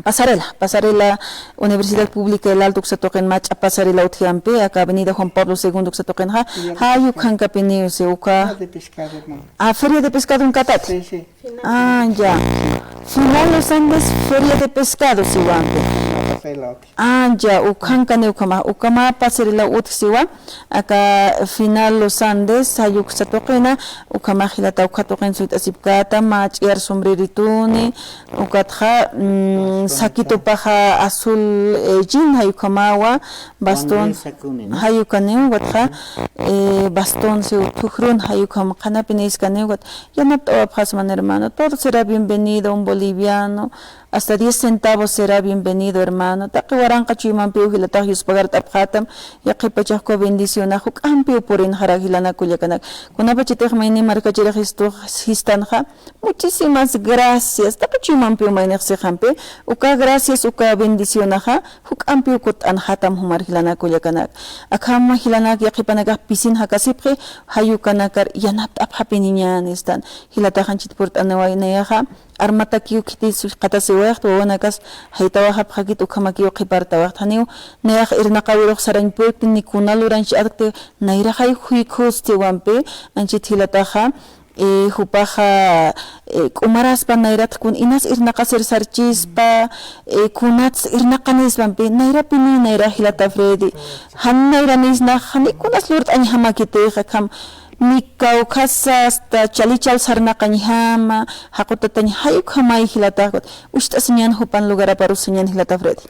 pasarela, pasarela Universidad Pública El Alto uksa tuqin mach'a pasarela utjampi, aka Avenida Juan Pablo segundo uksa tuqinxa, jay ukhankapiniw si uka. Feria de pescado, hermano. Ah, feria de pescado unkatati. Sí, sí. Ah, ya. Final Los Andes, feria de pescado siwampi. Pasarela utji. Ah, ya, ukhankani ukhama, ukhama pasarela utji siwa, aka Final Los Andes, jay uksa tuqina, ukhama jilata ukha tuqin suyt'asipkäta, mä ch'iyar sombrerituni, ukatxa, mm, saquitopaxa azul, eh, jean, jay ukhamawa, bastón, jay ukaniw, ukatxa, eh, bastón siw thukhrun, jay ukham qhanapiniskaniw, ukat yanapt'awapxasman, hermano, todo será bienvenido, un boliviano, hasta diez centavos será bienvenido, hermano. Taqi waranqa chuymampiw jilatax yuspagart'apxätam, yaqhipachax uka bendicionax juk'ampiw purinxarak jilanak kullakanak. Kunapachatix mayni markachirix jistu, jistanxa, muchísimas gracias. Taqi chuymampiw maynix sixampi, uka gracias, uka bendicionaxa, juk'ampiw kutt'anxatam jumar jilanak kullakanak. Akham jilanak yaqhipanakax pisin jakasipxi, jay ukanakar yanapt'apxapiniñäni stan. Jilatax anchit purt'aniway nayaxa, armatakiw khitis qhatasiwayaxt, wawanakas jaytawayapxakit ukhamakiw qhipartawayaxt. Janiw nayax irnaqawirux sarañ purkti, ni kuna luranchi arkti, nayraxay juykhustiwampi, anchit jilataxa, eh, jupaxa, eh, k'umaraspa nayratx kun inas irnaqasir sarchispa, eh, kunats irnaqanismampi, nayrapini, nayra jilata Freddy. Jan nayranisnax, jani kunas lurt'añjamakitix, akham, ni kawkhasa hasta chalichal sarnaqañjama, jaqutatañ jay ukhamay jilatax, ucht'asiñan jupan lugaraparusiñan jilata Freddy.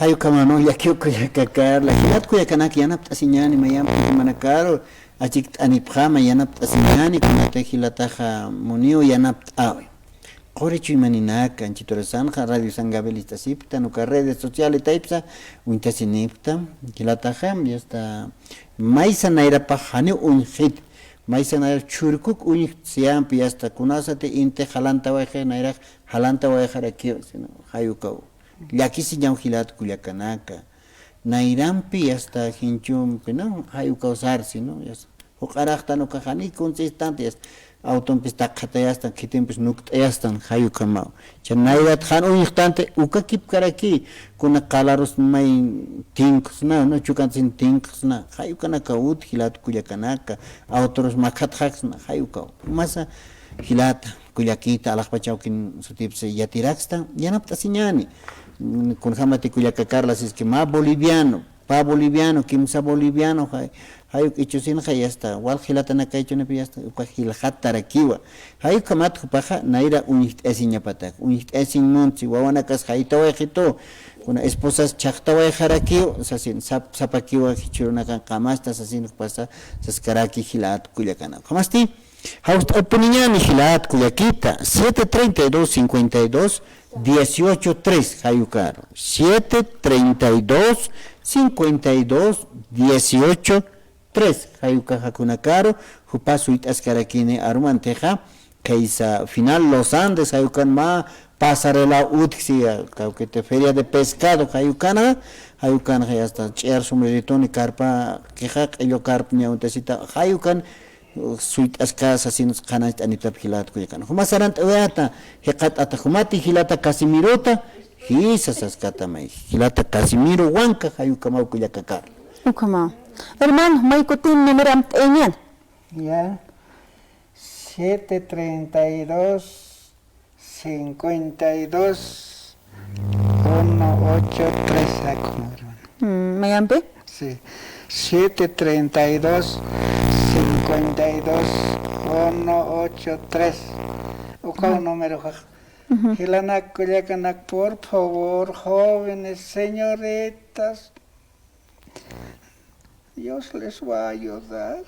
Jay ukhama, ¿no? Llakiw kullaka Carla, jilat kullakanak yanapt'asiñäni, mayampi jumanakaru achikt'anipxama yanapt'asiñäni, kunatix jilataxa muniw yanapt'awi. Quri chuymaninaka, anchiturasanxa, Radio San Gabriel ist'asipktan, uka redes sociales taypsa, uñtasinipkta, jilataxa, y hasta maysa nayrapax janiw uñjxit, maysa nayra churkuk uñjt siyampi, y hasta kunasati inti jalantawayxi, nayrax jalantawayxarakiw, sino jay ukaw. Llakisiñaw jilat kullakanaka. Nayrampi, y hasta jinchumpi, ¿no? Jay ukaw sarsi, ¿no? Y hasta juq'araxtan uka jani kunsistan, y hasta autompis taqxatayastan, khitimpis nukt'ayastan, jay ukhamaw. Cha nayrat jan uñjtanti, uka kipkaraki, kuna qalarus may tinkusna, ¿no? Chukantin tinkusna, jay ukanaka ut jilat kullakanaka, autorus makhatxaksna, jay ukaw. Masa jilata, kullakita, alaxpachawkin sutipsi yatirakstan, yanapt'asiñani. Mm, kunjamati kullaka Carla, siski mä boliviano, pä boliviano, kimsa boliviano, jay, jay uk ichusinxa, y hasta, wal jilatanakaychunipi, y hasta, uka jiljatarakiwa. Jay ukhamat jupaxa, nayra uñjt'asiñapatak, uñjt'asiñ munti, wawanakas jaytawayxitu, kuna esposas chhaqtawayxarakiw, sasin, sap-, sapakiwa, jichhurunakan qamasta, sasin jupasa, saskaraki jilat kullakanaka. Jamasti, jawst'apuniñani jilat kullakita, siete treinta y dos, cincuenta y dos, dieciocho tres, jay ukaru. Siete treinta y dos, cincuenta y dos, dieciocho tres, jay ukaxa kunakaru, jupa suyt'askarakini arumantixa, kaysa Final Los Andes, jay ukan mä pasarela utjksi, kawkiti feria de pescado, jay ukana, jay ukan, jay hasta ch'iyar sombreritoni karpa, kixa q'illu karpa ñawtasita, jay ukan, suyt'askasa, sino qhanañcht'anitap jilat kullakan. Juma sarant'awayata, jiqat'ata, jumati jilata Casimirota, jisa saskatamay, jilata Casimiro Huanca, jay ukhamaw kullaka Carla. Ukhamaw. Hermano, may kutin numeramt'ayañan. Ya. Siete treinta y dos, cincuenta y dos, uno ocho tres, ay, ¿cómo, hermano? Mm, ¿mayampi? Sí. Siete treinta y dos, cincuenta y dos, uno ocho tres. Uka un número, ja. Ujú. Jilanak kullakanak, por favor, jóvenes, señoritas, Dios les va a ayudar.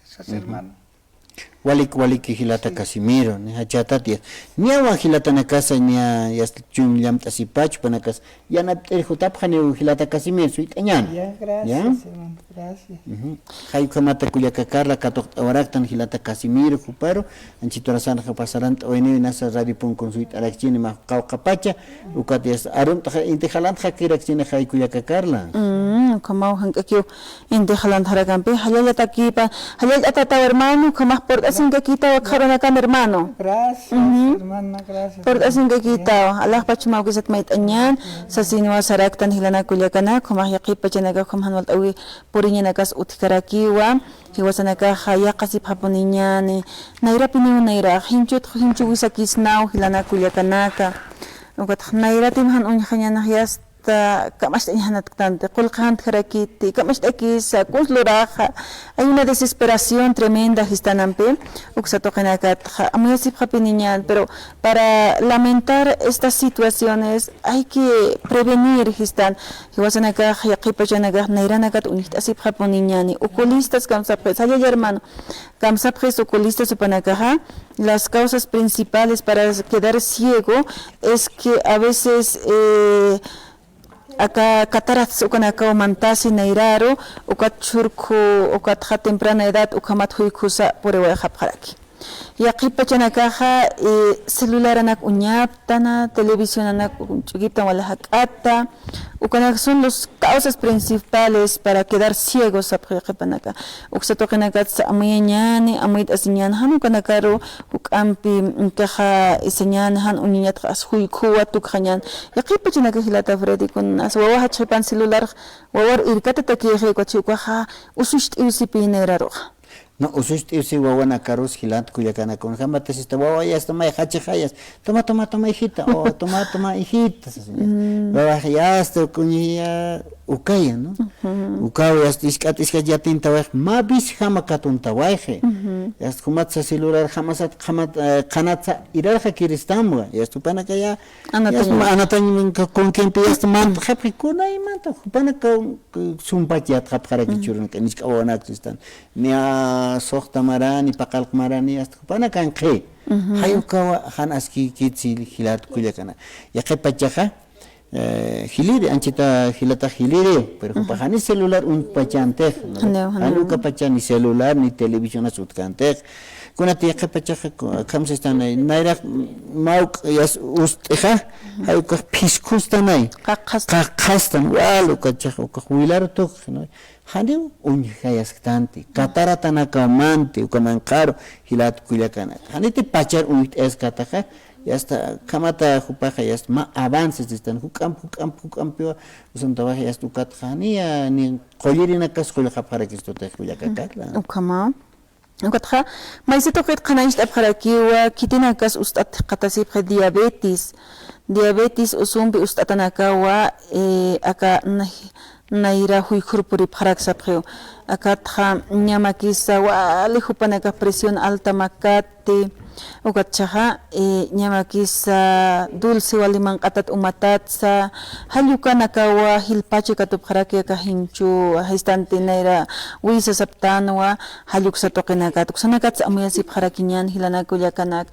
Esas, ujú, hermano. Walik, walik, jilata, sí, Casimiro, ni jachata, ya. Niyawa jilatanakasa, niya, ya, chum llamt'asipach, panakas, yanapt'ir jutapxaniw jilata Casimiro, suyt'añan. Ya, gracias, ya, hermano, gracias. Ujú. Jay ukhamata kullaka Carla, katuqt'awaraktan jilata Casimiro, juparu, anchiturasanxa pasarant'awayniw, nasa radio punkun suyt'arakchini, mä qawqhapacha, ukat ya, aruntaxa inti jalantxa kirakchini, jay kullaka Carla. Mm, ukhamaw jank'akiw. Inti jalantxarakampi, jallallatakipa, jallallataw hermano, ukhamax purt'asinkakitaw akxarunakan hermano. Gracias, ujú, hermana, gracias. Purt'asinkakitaw, alaxpach mä ukisat mayt'añan, sasinwa saraktan jilanak kullakanak, ukhamax yaqhip pachanakax ukham jan walt'äwi puriñanakas utjkarakiwa, jiwasanakaxa yaqhasipxapuniñani, nayrapiniw nayrax, jinchut, jinchuwisakisnaw jilanak kullakanaka, ukatx nayratim jan uñjañanax yasta, ta kamacht'añjanatktänti, qullqi jantjarakiti, kamacht'akisa, kuns luraxa. Hay una desesperación tremenda jistanampi, uksa tuqinakatxa, amuyasipxapiniñan, pero para lamentar estas situaciones hay que prevenir jistan, jiwasanakax, yaqhip pachanakax, nayranakat uñjt'asipxapuniñani, oculistas kamsapxis, jallalla hermano, kamsapxis oculistas jupanakaxa, las causas principales para quedar ciego es que a veces, eh, aka cataratas ukanakaw mantasi nayraru, ukat chhurkhu, ukatxa temprana edad ukhamat juykhusa puriwayxapxaraki. Yaqhip pachanakaxa, eh, celularanak uñaptana, televisionanak ch'ukitan wali jak'ata, ukanak son los causas principales para quedar ciegos sapxi yaqhipanaka. Uksa tuqinakatsa amuyañani, amuyt'asiñan, jan ukanakaru juk'ampi, mm, kaxa isañan, jan uñañatxa as juykhuwa tukxañan. Yaqhip pachanaka jilata Freddy, kunas wawa jach'ipan celular, wawar irkatatakixi, ukat ukaxa usucht'iwsipï nayraruxa. No, usucht'iwsi wawanakarus jilat kullakanaka, kunjamatï sista wawa yasta may jachixayas, toma, toma, toma, hijita, o toma, toma, hijita, sasin. Mm. Wawax yasta kuñiya ukaya, ¿no? Ujú. Ukaw yasta isk'at isk'at yatintawayx, mä viciojama katuntawayxi. Ujú. Yasta jumatsa celular jamasat, jamat, eh, qhanatsa irarxakiristamwa, yasta jupanakaya, anatañ. Yasta ma-, anatañ, con quien te yasta mantxapxi, kunaymanta, jupanaka, eh, sumpach yatxapxaraki, ujú, churunaka, nichk'a wawanak sistan. Niya suxta marani, paqallq marani, hasta jupanakan qhi. Jay ukawa jan askïkitsi jilat kullakana. Yaqhipachaxa, eh, jiliri, anchita jilatax jiliriw, pero jupax jani celular uñpachantix, ¿no? Janiw, janiw. Jani ukapacha ni celular ni televisionas utjantix. Kunati yaqhipachaxa ku-, akham sistan, nayrax mawk'ayas ust'ixa, jay ukax phiskhustanay. Qaqhastan. Qaqhastan, wal ukachaxa, ukax wilar tukxi, ¿no? Janiw uñjayasktanti, cataratanakaw manti, uka manqharu, jilat kullakanaka. Janiti pachar uñjt'ayaskataxa, ya está, khamata jupaxa, ya está, mä avances sistan, juk'amp, juk'amp, juk'ampiwa, usantawaxa, ya está, ukatxa, janiya, ni qullirinakas qullxapxarakistutix kullaka Carla. Ukhama. Ukatxa, maysa tuqit qhanañcht'apxarakiwa, khitinakas ust'at jikxatasipxi diabetes. Diabetes usumpi ust'atanakawa, eh, aka na-, nayra juykhur puripxarak sapxiw. Akatxa ñamakisa wali jupanakax presión alta makati, ukatchaxa, eh, ñamakisa dulce wali manq'atat umatatsa, jall ukanakawa jilpacha katupxaraki aka jinchu, jistanti nayra wisa saptanwa, jall uksa tuqinakat, uksanakatsa amuyasipxarakiñän jilanak kullakanaka.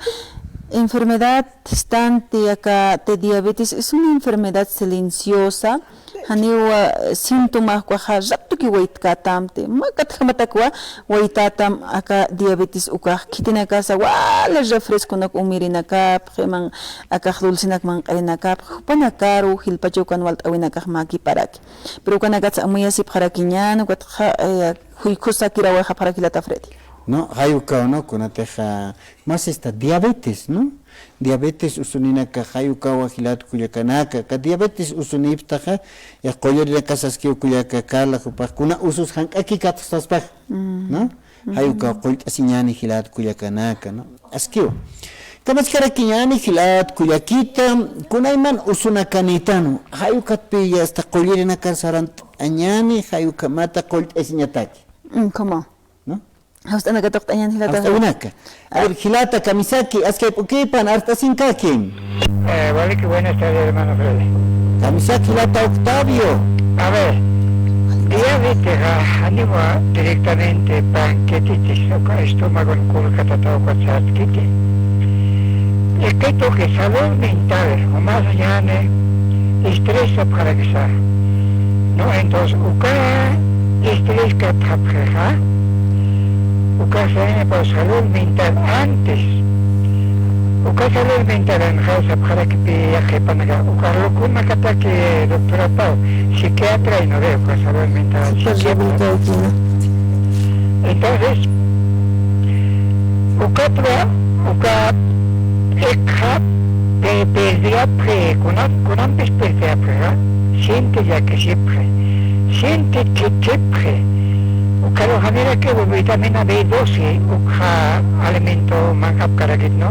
Enfermedad jistanti aka te diabetes es una enfermedad silenciosa, janiw, eh, síntoma ukaxa ratuki waytkätamti, mä katjamatakwa waytätam aka diabetes ukax, khitinakasa wali refresconak umirinakapxi, man, akax dulcenak manq'irinakapxi, jupanakaru jilpacha ukan walt'äwinakax mäkiparaki. Pero ukanakatsa amuyasipxarakiñän, ukatxa, eh, juykhusa kirawayxapxarak jilata Freddy. No, jay ukaw, ¿no? Kunatixa, más esta diabetes, ¿no? Diabetes usuninaka, jay ukawa jilat kullakanaka, aka diabetes usunipxtaxa, ya qullirinakas askiw kullaka Carla, jupax kuna usus jank'akïkatx saspax, ¿no? Jay ukaw qullt'asiñäni jilat kullakanaka, ¿no? Askiw. Kamachkarakiñäni jilat kullakita, kunayman usunakanïtanwa, jay ukatpï ya está qullirinakas sarant'añäni, jay ukhamata qullt'asiñataki. Mm, ¿cómo? ¿No? Jawst'anaka tuqt'añän jilata. Jawst'anaka. A ver, jilata, kamisaki, askay p'ukipan, arst'asinkaki. Eh, vale, que buenas tardes, hermano Freddy. Kamisaki jilata Octavio. A ver, diabetes, ah, janiwa directamente pancreatitis, uka estómago, kulkatata, uka sartkiti. Iqituki salud mental, umas yani estrés sapxarakisa. No, entonces, uka estrés katjapxixa, uka sañapa salud mental antes. Uka salud mental anxa sapxarakipï yaqhipanaka, uka lokunakataki, doctora Pau, psiquiatra, y no veo uka salud mental, psiquiatra. Entonces, ukatwa, uka ikxa, pe-, perdiyapxi, kunan, kunampis perdiyapxixa, sinti llakisipxi, sinti khikhipxi, ukaru janirakiw vitamina B doce, ukxa alimento manq'apkarakit, ¿no?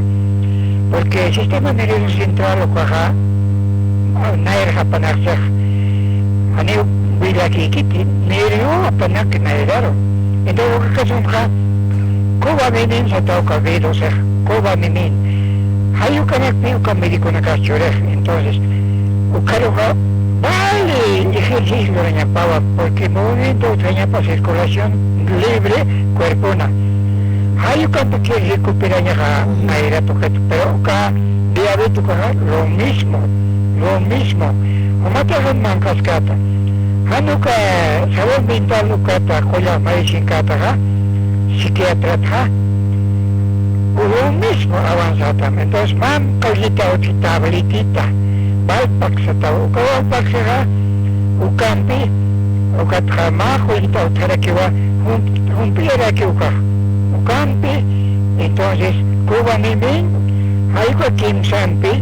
Porque sistema nervioso central ukaxa, nayrax apanaksa, janiw willakïkiti, nervio apanak nayraru. Entonces, uka kasunxa, cobaminin sataw uka B doce, cobaminin. Jay ukanakpï uka médiconakas churix. Entonces, ukaruxa, vale, ejercicio lurañapawa, porque movimiento utjañapa circulación libre cuerpona. Jay ukampi recuperañaxa nayra tuqit, pero uka diabetes ukaxa lo mismo, lo mismo. Jumatax manq'askata. Jan uka salud mental ukata qullax maysinkataxa, psiquiatratxa, lo mismo avanzatam. Entonces, mä qullita utji tabletita, Valpax sataw, uka Valpaxixa, ukampi, ukatxa mä qullita utjarakiwa, jum-, jump'iyaraki ukax, ukampi, entonces, cobaminin, jay uka kimsampi,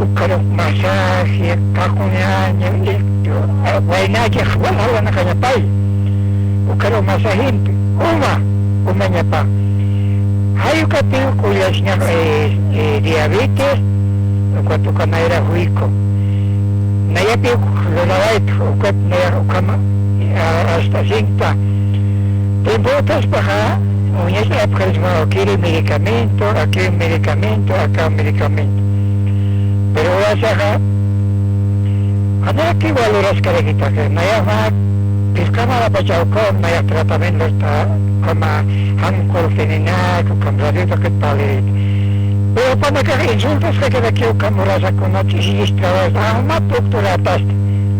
ukarux masaje, qaquñaña, y, waynäkix wal jalanakañapay, ukarux masajempi, uma, umañapa. Jay ukatiw qullasiñax, eh, eh, diabetes, ukat uka nayra juyku. Nayapiw lurawaytx, ukat nayax ukhama, a-, arst'asinta. Tiempo utaspaxa, uñacht'apxirisma, kiri medicamento, aki medicamento, aka medicamento. Pero urasaxa, janirakiw luraskarakitaki, nayaxa, phisqa marapachaw ukaw, nayax tratamiento, ukhama, jan qullqininak, ukham radio tuqit parlirïta. Pero panakax insultos que queda que ukamurasa con otros y trabajos, ah, más doctoratas.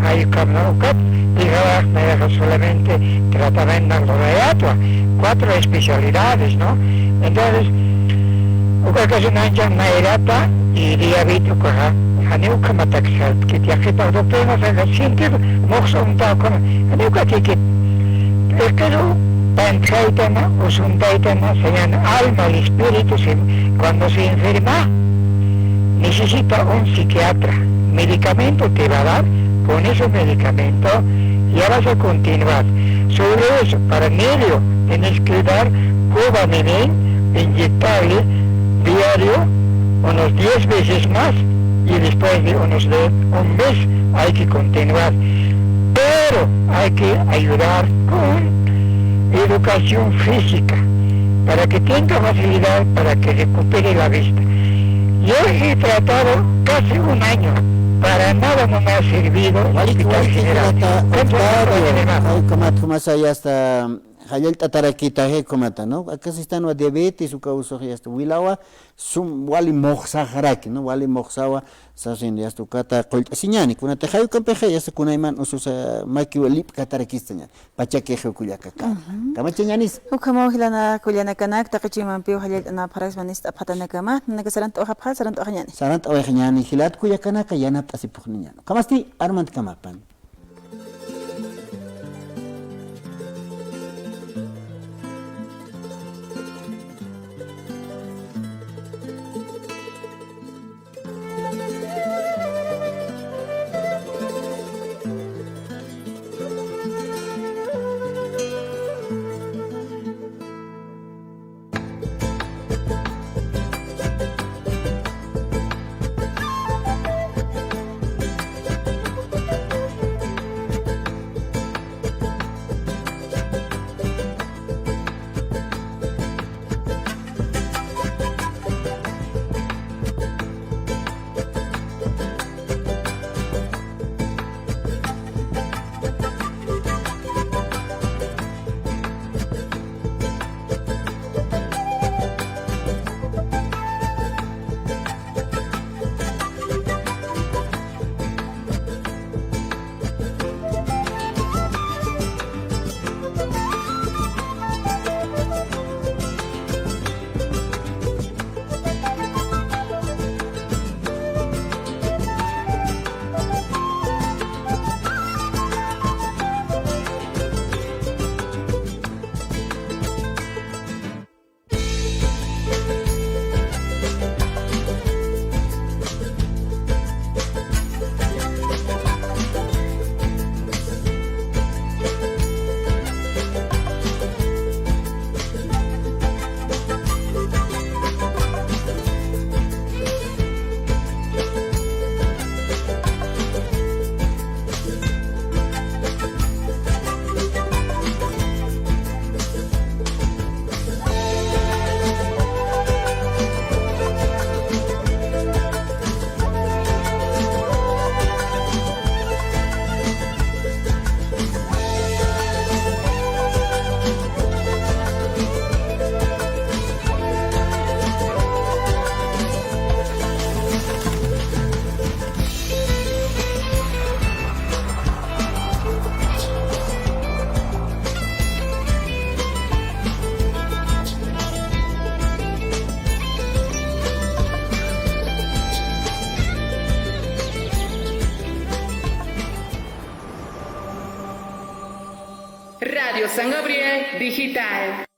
Ay, ukamna ukat, diga, nayaxa solamente tratamiento de cuatro especialidades, ¿no? Entonces, uka casi nancha nayrata y diabetes ukaxa, jani ukamatak sal, que te ajepa doctrina, se siente, moxon ta con, jani uka que, que, pero, pantjaitana, usuntaytana, señan alma y espíritu, se, cuando se enferma, necesita un psiquiatra. Medicamento te va a dar, con ese medicamento ya vas a continuar. Sobre eso, para medio, tienes que dar Cobanenén inyectable diario unos diez veces más y después de unos de un mes hay que continuar. Pero hay que ayudar con educación física para que tenga facilidad para que recupere la vista. Yo he tratado casi un año, para nada no me ha servido el Walik, hospital walik, general. Jilata, Entonces, Octavio, no tiene más. Ay, ukamat, ukamat, ya está. Jallallt'atarakitaxi, ukamata, ¿no? Aka sistanwa diabetes, uka usux ya está. Wilawa, sum, wali muxsaxaraki, ¿no? Wali muxsawa, sasin ya está, ukata qullt'asiñäni. Kunatix jay ukampixi, ya está, kunayman ususa, makiwa lipkatarakist'añäni. Pachakixi kullakaka. Ujú. Kamachañänis. Ukhamaw jilata kullanakanaka, taqi chuymanpiw jallallt'anapxaraksma ist'apxatanakamat, nanaka sarantawayxapxä, sarantawayxañäni. Sarantawayxañäni, jilat kullakanaka, yanapt'asipxniñäni. Ukhamasti, armantkamapan. Radio San Gabriel Digital.